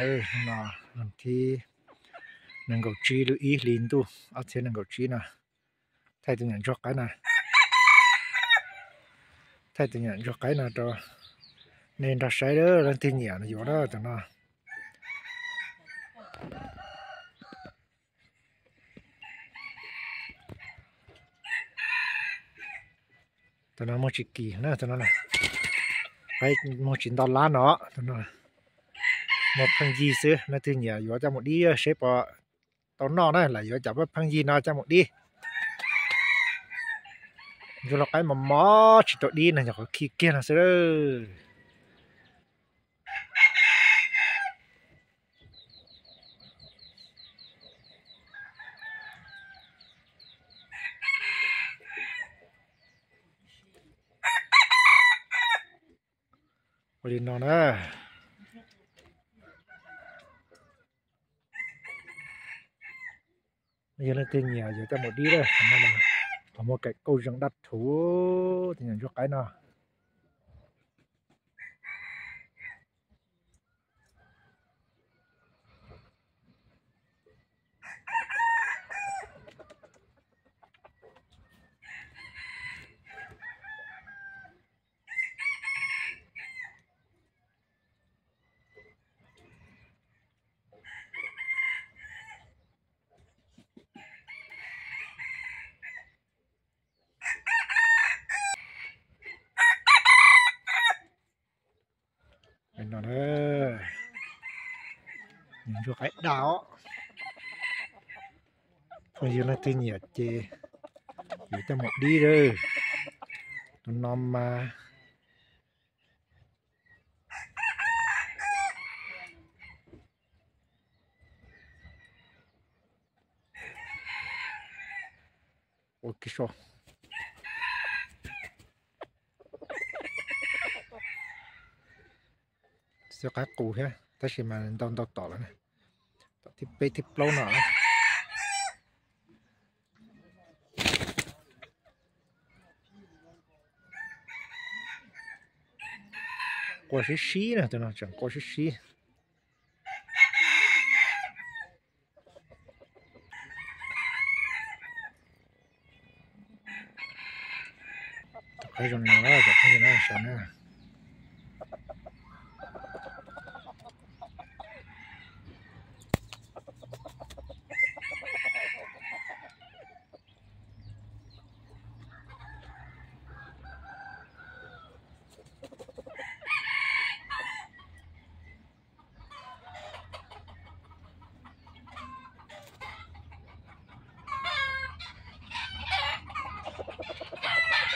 No, thib nees nkaum tsib lub ib hlis ntuj ob txhiab nees nkaum tsib no, thaij tus nyuam ntsuag qaib na, thaij tus nyuam ntsuag qaib no rau nej nrog saib, leej twg nyiam yuav na tus no. Tus no muag tsis kim na, tus no, qaib muag tsis nto lab no, tus no muag pheej yig xwb, leej twg nyiam yuav coj mus dib seb puas tau noj na, lam yuav cov pheej yig no coj mus dib. Ntsuag lau qaib mos mos tsis tau dib no, nyuam qhuav khi kiag no xwb. Ua li no na. Yog leej twg nyiam yuav coj mus dib lawm, qhov muag kaim kauj zeeg dab thuv, tus nyuam ntsuag qaib no. No, ntsuag qaib daj os. Yog leej twg nyiam ces yuav coj mus dib lawm. Tus no mas ua kiag so. Xyov qaib qus thiab tab sis mas ntau ntau tom lawm, tom thib peb thib plaub no. Qua sib sib na, tus no tseem qua sib sib. Cov qaib zoo li no, cov pheej yig no saib na.